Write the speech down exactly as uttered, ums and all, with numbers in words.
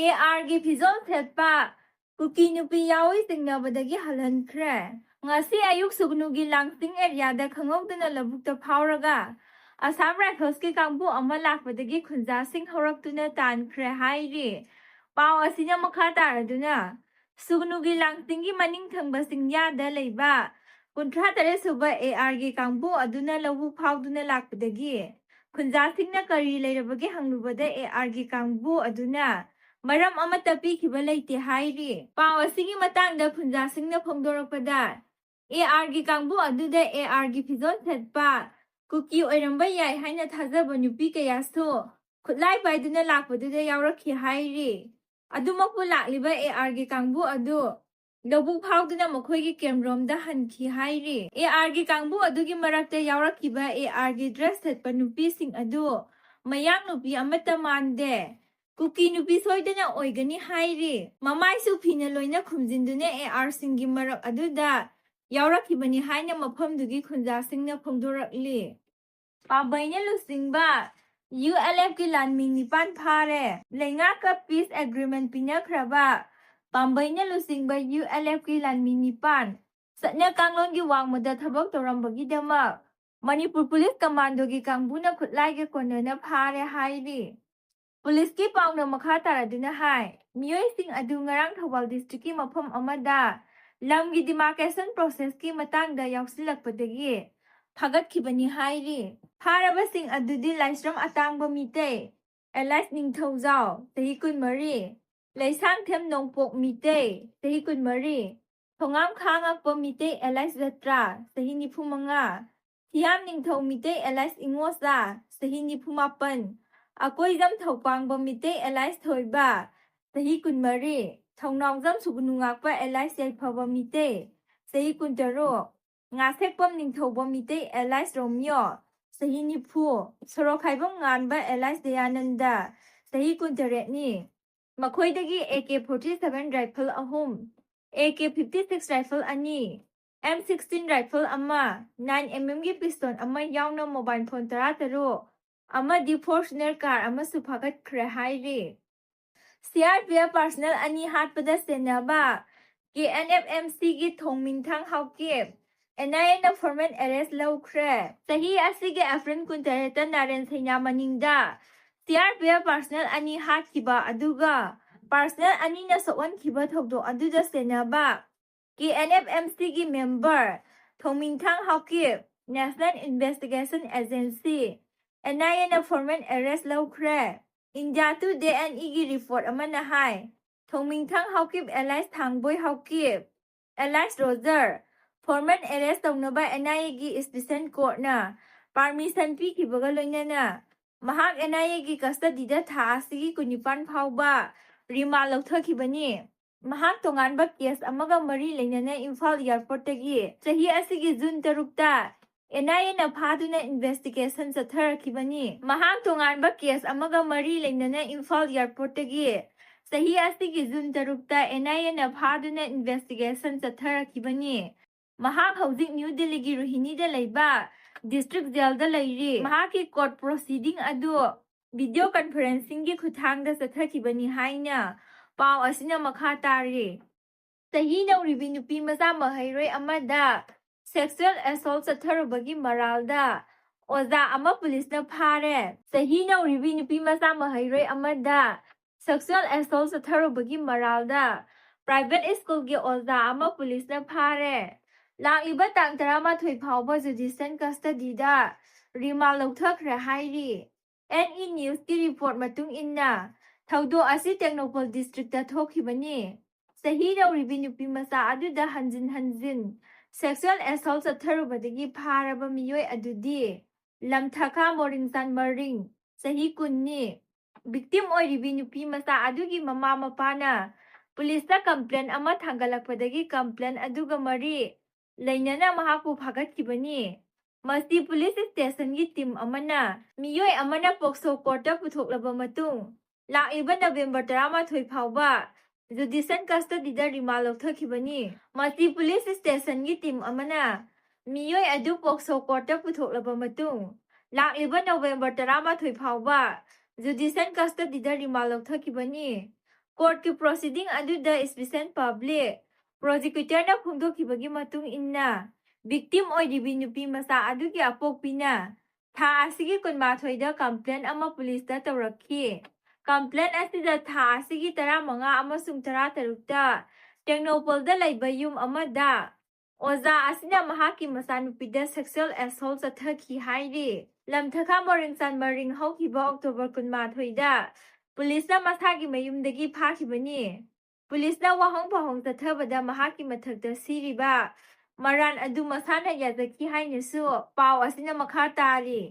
ꯑꯦ ꯑꯥꯔꯒꯤ ꯐꯤꯖꯣꯜ ꯁꯦꯠꯄ ꯀꯨꯀꯤ ꯅꯨꯄꯤ ꯌꯥꯎꯏ ꯆꯤꯡꯅꯕꯗꯒꯤ ꯍꯜꯍꯟꯈ꯭ꯔꯦ꯫ ꯉꯁꯤ ꯑꯌꯨꯛ ꯁꯨꯒꯅꯨꯒꯤ ꯂꯥꯡꯁꯤꯡ ꯑꯦꯔꯤꯌꯥꯗ ꯈꯪꯍꯧꯗꯅ ꯂꯧꯕꯨꯛꯇ ꯐꯥꯎꯔꯒ ꯑꯁꯥꯝ ꯔꯥꯏꯐꯜꯁꯀꯤ ꯀꯥꯡꯕꯨ ꯑꯃ ꯂꯥꯛꯄꯗꯒꯤ ꯈꯨꯟꯖꯥꯁꯤꯡ ꯍꯧꯔꯛꯇꯨꯅ ꯇꯥꯟꯈ꯭ꯔꯦ ꯍꯥꯏꯔꯤ꯫ ꯄꯥꯎ ꯑꯁꯤꯅ ꯃꯈꯥ ꯇꯥꯔꯗꯨꯅ, ꯁꯨꯒꯅꯨꯒꯤ ꯂꯥꯡꯁꯤꯡꯒꯤ ꯃꯅꯤꯡ ꯊꯪꯕ ꯆꯤꯡꯌꯥꯗ ꯂꯩꯕ ꯀꯨꯟꯊ꯭ꯔꯥ ꯇꯔꯦꯠ ꯁꯨꯕ ꯑꯦ ꯑꯥꯔꯒꯤ ꯀꯥꯡꯕꯨ ꯑꯗꯨꯅ ꯂꯧꯕꯨꯛ ꯐꯥꯎꯗꯨꯅ ꯂꯥꯛꯄꯗꯒꯤ ꯈꯨꯟꯖꯥꯁꯤꯡꯅ ꯀꯔꯤ ꯂꯩꯔꯕꯒꯦ ꯍꯪꯂꯨꯕꯗ ꯑꯦ ꯑꯥꯔꯒꯤ ꯀꯥꯡꯕꯨ ꯑꯗꯨꯅ ꯃꯔꯝ ꯑꯃꯠꯇ ꯄꯤꯈꯤꯕ ꯂꯩꯇꯦ ꯍꯥꯏꯔꯤ꯫ ꯄꯥꯎ ꯑꯁꯤꯒꯤ ꯃꯇꯥꯡꯗ ꯈꯨꯟꯖꯥꯁꯤꯡꯅ ꯐꯣꯡꯗꯣꯔꯛꯄꯗ, ꯑꯦ ꯑꯥꯔꯒꯤ ꯀꯥꯡꯕꯨ ꯑꯗꯨꯗ ꯑꯦ ꯑꯥꯔꯒꯤ ꯐꯤꯖꯣꯜ ꯁꯦꯠꯄ ꯀꯨꯀꯤ ꯑꯣꯏꯔꯝꯕ ꯌꯥꯏ ꯍꯥꯏꯅ ꯊꯥꯖꯕ ꯅꯨꯄꯤ ꯀꯌꯥꯁꯨ ꯈꯨꯠꯂꯥꯏ ꯄꯥꯏꯗꯨꯅ ꯂꯥꯛꯄꯗꯨꯗ ꯌꯥꯎꯔꯛꯈꯤ ꯍꯥꯏꯔꯤ꯫ ꯑꯗꯨꯃꯛꯄꯨ ꯂꯥꯛꯂꯤꯕ ꯑꯦ ꯑꯥꯔꯒꯤ ꯀꯥꯡꯕꯨ ꯑꯗꯨ ꯂꯧꯕꯨꯛ ꯐꯥꯎꯗꯨꯅ ꯃꯈꯣꯏꯒꯤ ꯀꯦꯝꯔꯣꯝꯗ ꯍꯟꯈꯤ ꯍꯥꯏꯔꯤ꯫ ꯑꯦ ꯑꯥꯔꯒꯤ ꯀꯥꯡꯕꯨ ꯑꯗꯨꯒꯤ ꯃꯔꯛꯇ ꯌꯥꯎꯔꯛꯈꯤꯕ ꯑꯦ ꯑꯥꯔꯒꯤ ꯗ꯭ꯔꯦꯁ ꯁꯦꯠꯄ ꯅꯨꯄꯤꯁꯤꯡ ꯑꯗꯨ ꯃꯌꯥꯡ ꯅꯨꯄꯤ ꯑꯃꯠꯇ ꯃꯥꯟꯗꯦ꯫ ꯀꯨꯀꯤ ꯅꯨꯄꯤ ꯁꯣꯏꯗꯅ ꯑꯣꯏꯒꯅꯤ ꯍꯥꯏꯔꯤ꯫ ꯃꯃꯥꯏꯁꯨ ꯐꯤꯅ ꯂꯣꯏꯅ ꯈꯨꯝꯖꯤꯟꯗꯨꯅ ꯑꯦ ꯑꯥꯔꯁꯤꯡꯒꯤ ꯃꯔꯛ ꯑꯗꯨꯗ ꯌꯥꯎꯔꯛꯈꯤꯕꯅꯤ ꯍꯥꯏꯅ ꯃꯐꯝꯗꯨꯒꯤ ꯈꯨꯟꯖꯥꯁꯤꯡꯅ ꯐꯣꯡꯗꯣꯔꯛꯂꯤ꯫ ꯄꯥꯝꯕꯩꯅ ꯂꯨꯆꯤꯡꯕ ꯌꯨ ꯑꯦꯜ ꯑꯦꯐꯀꯤ ꯂꯥꯟꯃꯤ ꯅꯤꯄꯥꯟ ꯐꯥꯔꯦ꯫ ꯂꯩꯉꯥꯛꯀ ꯄꯤꯁ ꯑꯦꯒ꯭ꯔꯤꯃꯦꯟ ꯄꯤꯅꯈ꯭ꯔꯕ ꯄꯥꯝꯕꯩꯅ ꯂꯨꯆꯤꯡꯕ ꯌꯨ ꯑꯦꯜ ꯑꯦꯐꯀꯤ ꯂꯥꯟꯃꯤ ꯅꯤꯄꯥꯟ ꯆꯠꯅ ꯀꯥꯡꯂꯣꯟꯒꯤ ꯋꯥꯡꯃꯗ ꯊꯕꯛ ꯇꯧꯔꯝꯕꯒꯤꯗꯃꯛ ꯃꯅꯤꯄꯨꯔ ꯄꯨꯂꯤꯁ ꯀꯃꯥꯟꯗꯣꯒꯤ ꯀꯥꯡꯕꯨꯅ ꯈꯨꯠꯂꯥꯏꯒ ꯀꯣꯟꯅꯅ ꯐꯥꯔꯦ ꯍꯥꯏꯔꯤ꯫ ꯄꯨꯂꯤꯁꯀꯤ ꯄꯥꯎꯅ ꯃꯈꯥ ꯇꯥꯔꯗꯨꯅ ꯍꯥꯏ, ꯃꯤꯑꯣꯏꯁꯤꯡ ꯑꯗꯨ ꯉꯔꯥꯡ ꯊꯧꯕꯥꯜ ꯗꯤꯁꯇ꯭ꯔꯤꯛꯀꯤ ꯃꯐꯝ ꯑꯃꯗ ꯂꯝꯒꯤ ꯗꯤꯃꯥꯔꯀꯦꯁꯟ ꯄ꯭ꯔꯣꯁꯦꯁꯀꯤ ꯃꯇꯥꯡꯗ ꯌꯥꯎꯁꯤꯜꯂꯛꯄꯗꯒꯤ ꯐꯥꯒꯠꯈꯤꯕꯅꯤ ꯍꯥꯏꯔꯤ꯫ ꯐꯥꯔꯕꯁꯤꯡ ꯑꯗꯨꯗꯤ ꯂꯥꯏꯁ꯭ꯔꯝ ꯑꯇꯥꯡꯕ ꯃꯤꯇꯩ ꯑꯦꯂꯥꯏꯁ ꯅꯤꯡꯊꯧꯖꯥꯎ, ꯆꯍꯤ ꯀꯨꯟꯃꯔꯤ, ꯂꯩꯁꯥꯡꯊꯦꯝ ꯅꯣꯡꯄꯣꯛ ꯃꯤꯇꯩ, ꯆꯍꯤ ꯀꯨꯟꯃꯔꯤ, ꯊꯣꯉꯥꯝ ꯈꯥꯉꯛꯄ ꯃꯤꯇꯩ ꯑꯦꯂꯥꯏꯁ ꯖꯇ꯭ꯔꯥ, ꯆꯍꯤ ꯅꯤꯐꯨ ꯃꯉꯥ, ꯊꯤꯌꯥꯝ ꯅꯤꯡꯊꯧ ꯃꯤꯇꯩ ꯑꯦꯂꯥꯏꯁ ꯏꯉꯣꯆꯥ, ꯆꯍꯤ ꯅꯤꯐꯨ ꯃꯥꯄꯟ, ꯑꯀꯣꯏꯖꯝ ꯊꯧꯄꯥꯡꯕ ꯃꯤꯇꯩ ꯑꯦꯂꯥꯏꯁ ꯊꯣꯏꯕ, ꯆꯍꯤ ꯀꯨꯟꯃꯔꯤ, ꯊꯧꯅꯥꯎꯖꯝ ꯁꯨꯒꯅꯨ ꯉꯥꯛꯄ ꯑꯦꯂꯥꯏꯁ ꯌꯥꯏꯐꯕ ꯃꯤꯇꯩ, ꯆꯍꯤ ꯀꯨꯟꯇꯔꯨꯛ, ꯉꯥꯁꯦꯛꯄꯝ ꯅꯤꯡꯊꯧꯕ ꯃꯤꯇꯩ ꯑꯦꯂꯥꯏꯁ ꯔꯣꯃꯤꯌꯣ, ꯆꯍꯤ ꯅꯤꯐꯨ, ꯁꯣꯔꯣꯛꯈꯥꯏꯕꯝ ꯉꯥꯟꯕ ꯑꯦꯂꯥꯏꯁ ꯗꯌꯥꯅꯟꯗ, ꯆꯍꯤ ꯀꯨꯟꯇꯔꯦꯠꯅꯤ꯫ ꯃꯈꯣꯏꯗꯒꯤ A K forty seven rifle ꯑꯍꯨꯝ, A K fifty six rifle ꯑꯅꯤ, ꯑꯦꯝ ꯁꯤꯛꯁꯇꯤꯟ ꯔꯥꯏꯐꯜ ꯑꯃ, ꯅꯥꯏꯟ ꯑꯦꯝ ꯑꯦꯝꯒꯤ ꯄꯤꯁꯇꯣꯟ ꯑꯃ ꯌꯥꯎꯅ ꯃꯣꯕꯥꯏꯜ ꯐꯣꯟ ꯇꯔꯥꯇꯔꯨꯛ ꯑꯃꯗꯤ ꯐꯣꯔꯆꯨꯅꯔ ꯀꯥꯔ ꯑꯃꯁꯨ ꯐꯥꯒꯠꯈ꯭ꯔꯦ ꯍꯥꯏꯔꯤ꯫ C R P F personnel ꯑꯅꯤ ꯍꯥꯠꯄꯗ ꯁꯦꯟꯅꯕ K N F M Cꯒꯤ ꯊꯣꯡꯃꯤꯡꯊꯥꯡ Haokip N I Aꯅ formal arrest ꯂꯧꯈ꯭ꯔꯦ꯫ ꯆꯍꯤ ꯑꯁꯤꯒꯤ April ꯀꯨꯟꯇꯔꯦꯠꯇ ꯅꯥꯔꯦꯟ ꯁꯩꯅꯥ ꯃꯅꯤꯡꯗ C R P F personnel ꯑꯅꯤ ꯍꯥꯠꯈꯤꯕ ꯑꯗꯨꯒ personnel ꯑꯅꯤꯅ ꯁꯣꯛꯍꯟꯈꯤꯕ ꯊꯧꯗꯣꯛ ꯑꯗꯨꯗ ꯁꯦꯟꯅꯕ K N F M Cꯒꯤ member ꯊꯣꯡꯃꯤꯡꯊꯥꯡ Haokip National Investigation Agency N I Aꯅ formal arrest ꯂꯧꯈ꯭ꯔꯦ꯫ India Today and Eꯒꯤ report ꯑꯃꯅ ꯍꯥꯏ, ꯊꯣꯡꯃꯤꯡꯊꯥꯡ Haokip alias ꯊꯥꯡꯕꯣꯏ Haokip alias Roger formal arrest ꯇꯧꯅꯕ N I Aꯒꯤ special courtꯅ permission ꯄꯤꯈꯤꯕꯒ ꯂꯣꯏꯅꯅ ꯃꯍꯥꯛ N I Aꯒꯤ custodyꯗ ꯊꯥ ꯑꯁꯤꯒꯤ ꯀꯨꯟꯅꯤꯄꯥꯟ ꯐꯥꯎꯕ remand ꯂꯧꯊꯈꯤꯕꯅꯤ꯫ ꯃꯍꯥꯛ ꯇꯣꯉꯥꯟꯕ case ꯑꯃꯒ ꯃꯔꯤ ꯂꯩꯅꯅ ꯏꯝꯐꯥꯜ airportꯇꯒꯤ ꯆꯍꯤ ꯑꯁꯤꯒꯤ June ꯇꯔꯨꯛꯇ N I Aꯅ ꯐꯥꯗꯨꯅ investigation ꯆꯠꯊꯔꯛꯈꯤꯕꯅꯤ꯫ ꯃꯍꯥꯛ ꯇꯣꯉꯥꯟꯕ case ꯑꯃꯒ ꯃꯔꯤ ꯂꯩꯅꯅ ꯏꯝꯐꯥꯜ airportꯇꯒꯤ ꯆꯍꯤ ꯑꯁꯤꯒꯤ June ꯇꯔꯨꯛꯇ N I Aꯅ ꯐꯥꯗꯨꯅ investigation ꯆꯠꯊꯔꯛꯈꯤꯕꯅꯤ꯫ ꯃꯍꯥꯛ ꯍꯧꯖꯤꯛ ꯅ꯭ꯌꯨ ꯗꯤꯜꯂꯤꯒꯤ ꯔꯣꯍꯤꯅꯤꯗ ꯂꯩꯕ district jailꯗ ꯂꯩꯔꯤ꯫ ꯃꯍꯥꯛꯀꯤ court proceeding ꯑꯗꯨ video conferencingꯒꯤ ꯈꯨꯠꯊꯥꯡꯗ ꯆꯠꯊꯈꯤꯕꯅꯤ ꯍꯥꯏꯅ ꯄꯥꯎ ꯑꯁꯤꯅ ꯃꯈꯥ ꯇꯥꯔꯤ꯫ ꯆꯍꯤ ꯅꯧꯔꯤꯕꯤ ꯅꯨꯄꯤ ꯃꯆꯥ ꯃꯍꯩꯔꯣꯏ ꯑꯃꯗ sexual assault ꯆꯠꯊꯔꯨꯕꯒꯤ ꯃꯔꯥꯜꯗ ꯑꯣꯖꯥ ꯑꯃ ꯄꯨꯂꯤꯁꯅ ꯐꯥꯔꯦ꯫ ꯆꯍꯤ ꯅꯧꯔꯤꯕꯤ ꯅꯨꯄꯤ ꯃꯆꯥ ꯃꯍꯩꯔꯣꯏ ꯑꯃꯗ sexual assault ꯆꯠꯊꯔꯨꯕꯒꯤ ꯃꯔꯥꯜꯗ private schoolꯒꯤ ꯑꯣꯖꯥ ꯑꯃ ꯄꯨꯂꯤꯁꯅ ꯐꯥꯔꯦ꯫ ꯂꯥꯛꯂꯤꯕ ꯇꯥꯡ ꯇꯔꯥꯃꯥꯊꯣꯏ ꯐꯥꯎꯕ judicial custodyꯗ remand ꯂꯧꯊꯈ꯭ꯔꯦ ꯍꯥꯏꯔꯤ꯫ N E Newsꯀꯤ report ꯃꯇꯨꯡ ꯏꯟꯅ, ꯊꯧꯗꯣꯛ ꯑꯁꯤ ꯇꯦꯡꯅꯧꯄꯜ districtꯇ ꯊꯣꯛꯈꯤꯕꯅꯤ꯫ ꯆꯍꯤ ꯅꯧꯔꯤꯕꯤ ꯅꯨꯄꯤ ꯃꯆꯥ ꯑꯗꯨꯗ ꯍꯟꯖꯤꯟ ꯍꯟꯖꯤꯟ sexual assault ꯆꯠꯊꯔꯨꯕꯗꯒꯤ ꯐꯥꯔꯕ ꯃꯤꯑꯣꯏ ꯑꯗꯨꯗꯤ ꯂꯝꯊꯥꯈꯥ ꯃꯣꯔꯤꯡꯆꯥꯟ ꯃꯔꯤꯡ, ꯆꯍꯤ ꯀꯨꯟꯅꯤ꯫ Victim ꯑꯣꯏꯔꯤꯕꯤ ꯅꯨꯄꯤ ꯃꯆꯥ ꯑꯗꯨꯒꯤ ꯃꯃꯥ ꯃꯄꯥꯅ ꯄꯨꯂꯤꯁꯇ complaint ꯑꯃ ꯊꯥꯡꯒꯠꯂꯛꯄꯗꯒꯤ complaint ꯑꯗꯨꯒ ꯃꯔꯤ ꯂꯩꯅꯅ ꯃꯍꯥꯛꯄꯨ ꯐꯥꯒꯠꯈꯤꯕꯅꯤ꯫ ꯃꯁꯤ ꯄꯨꯂꯤꯁ stationꯒꯤ team ꯑꯃꯅ ꯃꯤꯑꯣꯏ ꯑꯃꯅ POCSO courtꯇ ꯄꯨꯊꯣꯛꯂꯕ ꯃꯇꯨꯡ, ꯂꯥꯛꯂꯤꯕ November ꯇꯔꯥꯃꯥꯊꯣꯏ ꯐꯥꯎꯕ judicial custodyꯗ remand ꯂꯧꯊꯈꯤꯕꯅꯤ꯫ ꯃꯁꯤ ꯄꯨꯂꯤꯁ stationꯒꯤ team ꯑꯃꯅ ꯃꯤꯑꯣꯏ ꯑꯗꯨ POCSO courtꯇ ꯄꯨꯊꯣꯛꯂꯕ ꯃꯇꯨꯡ, ꯂꯥꯛꯂꯤꯕ November ꯇꯔꯥꯃꯥꯊꯣꯏ ꯐꯥꯎꯕ judicial custodyꯗ remand ꯂꯧꯊꯈꯤꯕꯅꯤ꯫ Courtꯀꯤ proceeding ꯑꯗꯨꯗ special public prosecutorꯅ ꯐꯣꯡꯗꯣꯛꯈꯤꯕꯒꯤ ꯃꯇꯨꯡ ꯏꯟꯅ, victim ꯑꯣꯏꯔꯤꯕꯤ ꯅꯨꯄꯤ ꯃꯆꯥ ꯑꯗꯨꯒꯤ ꯑꯄꯣꯛꯄꯤꯅ ꯊꯥ ꯑꯁꯤꯒꯤ ꯀꯨꯟꯃꯥꯊꯣꯏꯗ complaint ꯑꯃ ꯄꯨꯂꯤꯁꯇ ꯇꯧꯔꯛꯈꯤ꯫ Complaint ꯑꯁꯤꯗ ꯊꯥ ꯑꯁꯤꯒꯤ ꯇꯔꯥꯃꯉꯥ ꯑꯃꯁꯨꯡ ꯇꯔꯥꯇꯔꯨꯛꯇ ꯇꯦꯡꯅꯧꯄꯜꯗ ꯂꯩꯕ ꯌꯨꯝ ꯑꯃꯗ ꯑꯣꯖꯥ ꯑꯁꯤꯅ ꯃꯍꯥꯛꯀꯤ ꯃꯆꯥꯅꯨꯄꯤꯗ sexual assault ꯆꯠꯊꯈꯤ ꯍꯥꯏꯔꯤ꯫ ꯂꯝꯊꯈꯥ ꯃꯣꯔꯤꯡꯆꯥꯟ ꯃꯔꯤꯡ ꯍꯧꯈꯤꯕ October ꯀꯨꯟꯃꯥꯊꯣꯏꯗ ꯄꯨꯂꯤꯁꯅ ꯃꯁꯥꯒꯤ ꯃꯌꯨꯝꯗꯒꯤ ꯐꯥꯈꯤꯕꯅꯤ꯫ ꯄꯨꯂꯤꯁꯅ ꯋꯥꯍꯪ ꯄꯥꯎꯍꯪ ꯆꯠꯊꯕꯗ ꯃꯍꯥꯛꯀꯤ ꯃꯊꯛꯇ ꯁꯤꯔꯤꯕ ꯃꯔꯥꯟ ꯑꯗꯨ ꯃꯁꯥꯅ ꯌꯥꯖꯈꯤ ꯍꯥꯏꯅꯁꯨ ꯄꯥꯎ ꯑꯁꯤꯅ ꯃꯈꯥ ꯇꯥꯔꯤ꯫